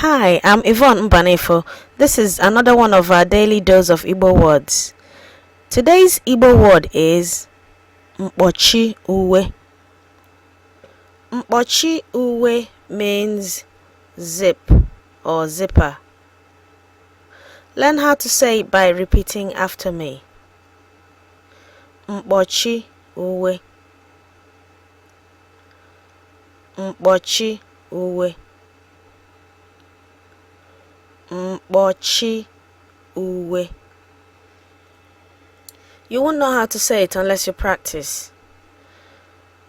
Hi, I'm Yvonne Mbanefo. This is another one of our daily dose of Igbo words. Today's Igbo word is mkpọchi uwe. Mkpọchi uwe means zip or zipper. Learn how to say it by repeating after me. Mkpọchi uwe. Mkpọchi uwe. Mkpọchi uwe. You won't know how to say it unless you practice.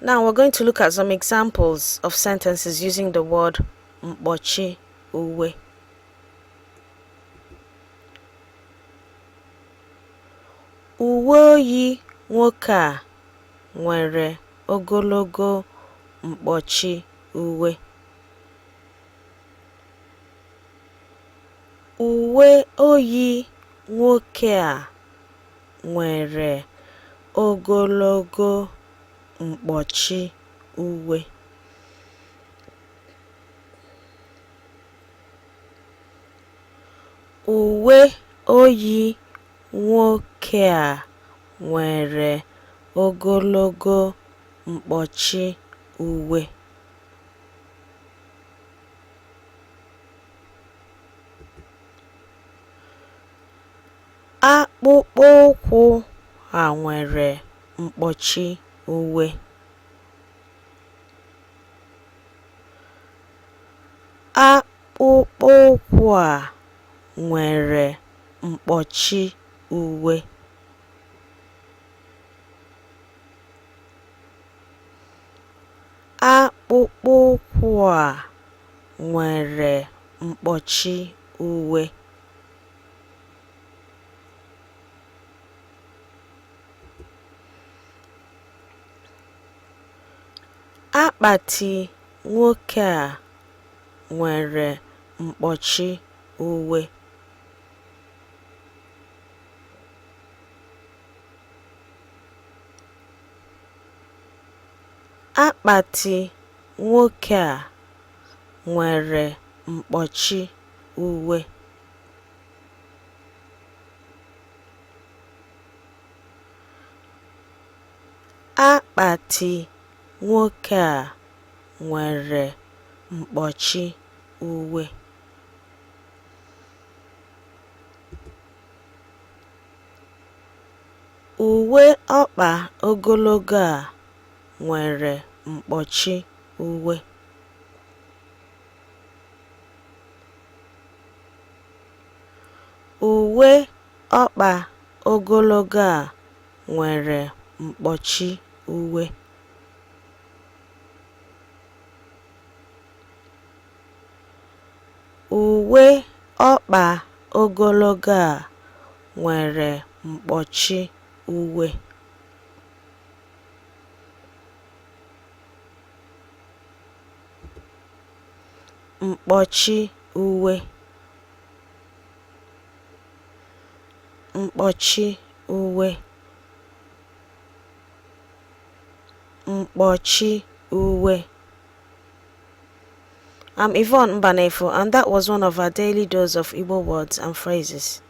Now we're going to look at some examples of sentences using the word mkpọchi uwe. Uwe oyi nwoke a nwere ogologo mkpọchi uwe. Uwe oyi nwoke a nwere ogologo mkpọchi uwe. Uwe oyi nwoke a nwere ogologo mkpọchi uwe. Akpụkpọụkwụ a nwere mkpọchi uwe. Akpụkpọụkwụ a nwere mkpọchi uwe. Akpụkpọụkwụ a nwere mkpọchi uwe. Akpati nwoke a nwere mkpọchi uwe. Akpati nwoke a nwere mkpọchi uwe. Akpati nwoke a nwere mkpọchi uwe. Uwe ọkpa ogologo a nwere mkpọchi uwe. Uwe ọkpa ogologo a nwere mkpọchi uwe. Uwe ọkpa ogologo a nwere mkpọchi uwe. Mkpọchi uwe. Mkpọchi uwe. Mkpọchi uwe. I'm Yvonne Mbanefo, and that was one of our daily dose of Igbo words and phrases.